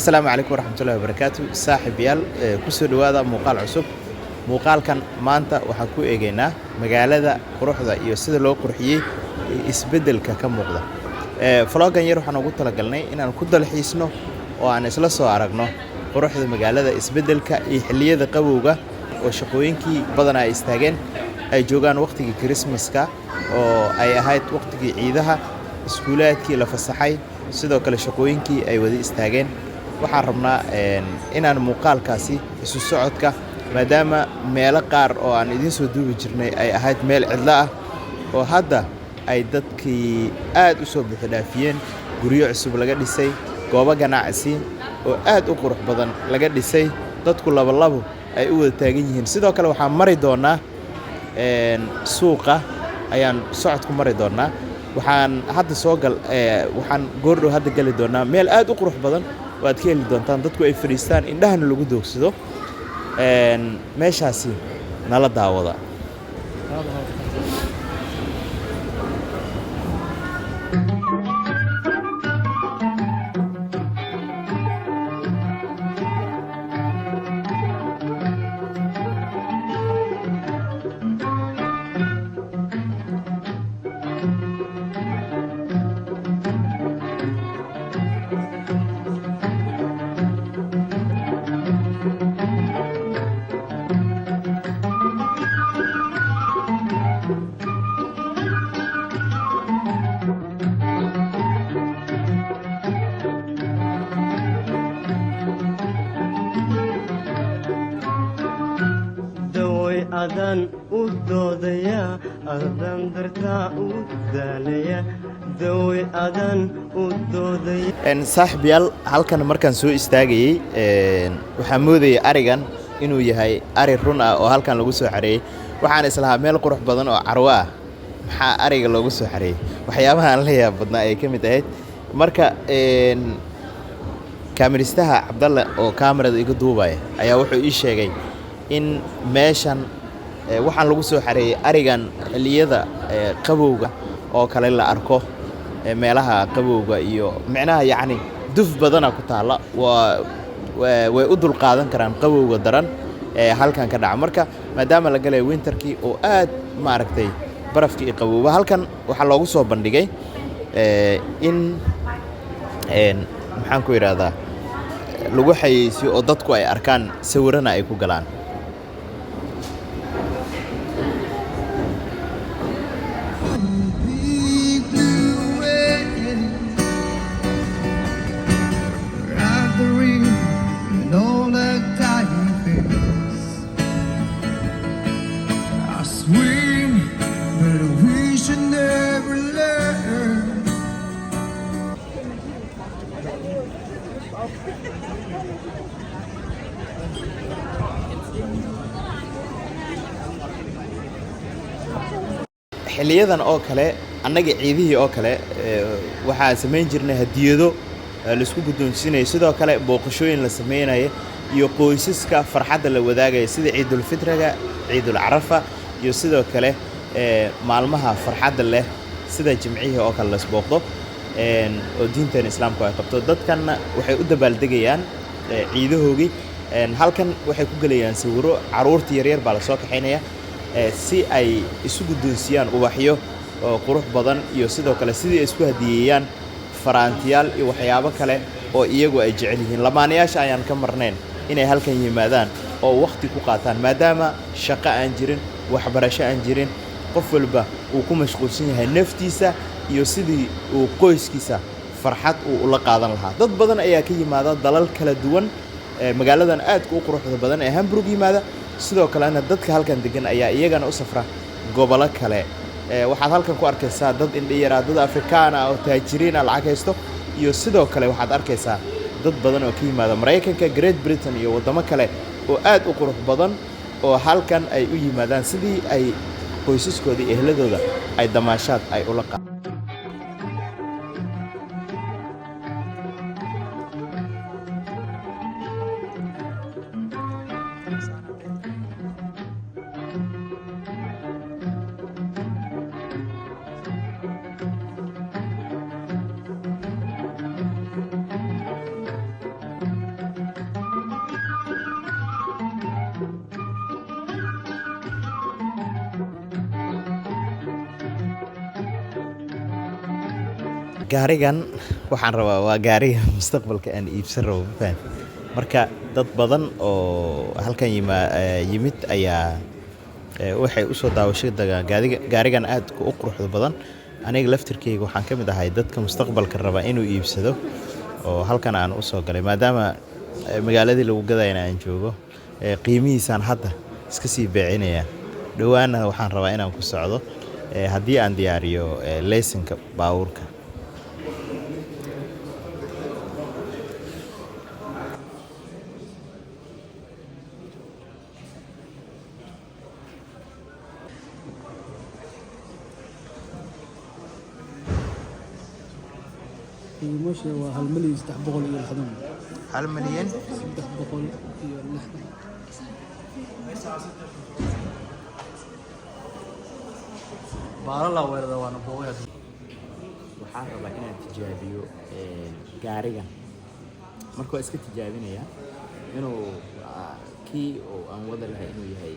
Asalaamu calaykum waraxmatullahi wabarakaatu, saaxiibayaal, kusoo dhowaada muuqaal cusub. Muuqaalkan maanta waxaan ku eegaynaa magaalada quruxda iyo sida loo qurxiyey iyo isbeddelka ka muuqda. Vlog-gan yar waxaan ugu talagalnay inaan ku dalxiisno oo aan isla soo aragno quruxda magaalada, isbeddelka iyo xilliyada qabowga oo shaqooyinkii badanaa ay istaageen, ay joogaan waqtigii Christmaska oo ay ahayd waqtigii ciidaha, iskuulaadkii la fasaxay, sidoo kale shaqooyinkii ay wada istaageen. Waxaan rabnaa inaan muuqaalkaasi isu socodka, maadaama meelo qaar oo aan idiin soo duubi jirnay ay ahayd meel cidlo ah oo hadda ay dadkii aad u soo buuxi dhaafiyeen, guryo cusub laga dhisay, goobo ganacsi oo aad u qurux badan laga dhisay, dadku labolabo ay u wada taagan yihiin. Sidoo kale waxaan mari doonaa suuqa, ayaan socod ku mari doonaa. Waxaan hadda soo gal waxaan goordhow hadda geli doonaa meel aad u qurux badan oo aad ka heli doontaan, dadku ay fadhiistaan, indhahana lagu doogsado. Meeshaasi nala daawada. Daway adaan u doodaya, adaan dartaa u daalaya, daway adaan u doodaya. Saaxiibayaal, halkan markaan soo istaagayey waxaan moodayay arigan inuu yahay ari run ah oo halkan lagu soo xareeyey. Waxaan islahaa meel qurux badan oo carwo ah, maxaa ariga loogu soo xareeyey? Waxyaabaha aan la yaab badnaa ay ka mid ahayd. Marka kaamiristaha Cabdalle oo kaamirada iga duubaya ayaa wuxuu ii sheegay in meeshan waxaan lagu soo xareeyey arigan xilliyada qabowga oo kale la arko, meelaha qabowga iyo micnaha yacni duf badana ku taalla, waa way u dulqaadan karaan qabowga daran ee halkan ka dhaca. Marka maadaama la galay winterkii oo aad maaragtay barafkii iyo qabowba, halkan waxaa loogu soo bandhigay in maxaan ku idhahdaa, lagu xayeysiyo oo dadku ay arkaan, sawirana ay ku galaan. Big blue wave, wrap the ring and all the dying things. I swim, but we should never learn. Xilliyadan oo kale annaga ciidihii oo kale waxaa samayn jirnay hadiyado laisku guddoonsiinayo, sidoo kale booqashooyin la sameynaya iyo qoysaska farxadda la wadaagaya, sida Ciidulfitriga, Ciidulcarafa iyo sidoo kale maalmaha farxadda leh sida Jimcihii oo kale laisbooqdo oo diintan Islaamku ay qabto. Dadkanna waxay u dabaaldegayaan ciidahoogii. Halkan waxay ku gelayaan sawiro, carruurta yaryar baa lasoo kaxaynaya si ay isu guddoonsiiyaan ubaxyo oo qurux badan iyo sidoo kale sidii ay isku hadiyeeyaan faraantiyaal iyo waxyaabo kale oo iyagu ay jecel yihiin. Lamaanayaasha ayaan ka marnayn inay halkan yimaadaan oo waqti ku qaataan, maadaama shaqo aan jirin, waxbarasho aan jirin, qof walba uu ku mashquulsan yahay naftiisa iyo sidii uu qoyskiisa farxad uu ula qaadan lahaa. Dad badan ayaa ka yimaada dalal kala duwan ee magaaladan aadka u quruxda badan ee Hamburg yimaada. Sidoo kalena dadka halkan degan ayaa iyagana u safra gobollo kale. Waxaad halkan ku arkaysaa dad indhiyara, dad Afrikaan ah oo taajiriin ah, lacag haysto, iyo sidoo kale waxaad arkaysaa dad badan oo ka yimaada Maraykanka, Great Britain iyo waddamo kale oo aad u qurux badan oo halkan ay u yimaadaan sidii ay qoysaskooda iyo ehladooda ay damaashaad ay ula qa Gaarigan waxaan rabaa, waa gaariga mustaqbalka aan iibsan rabo, ma fahanti? Marka dad badan oo halkan yimid ayaa waxay usoo daawasho tagaan gaadiga, gaarigan aadka u quruxda badan. Aniga laftirkeyga waxaan ka mid ahay dadka mustaqbalka raba inuu iibsado, oo halkan aan usoo galay maadaama magaaladii lagu gadayana aan joogo. Qiimihiisaan hadda iska sii beecinaya. Dhowaanna waxaan rabaa inaan ku socdo haddii aan diyaariyo leysinka baabuurka. Qiimasha waa 1,360,000. 1 milyan 360. Baalala weerara waana boogay. Waxaan rabaa inaan tijaabiyo gaarigan. Marka waa iska tijaabinayaa inuu kii oo aan wada lahay inuu yahay.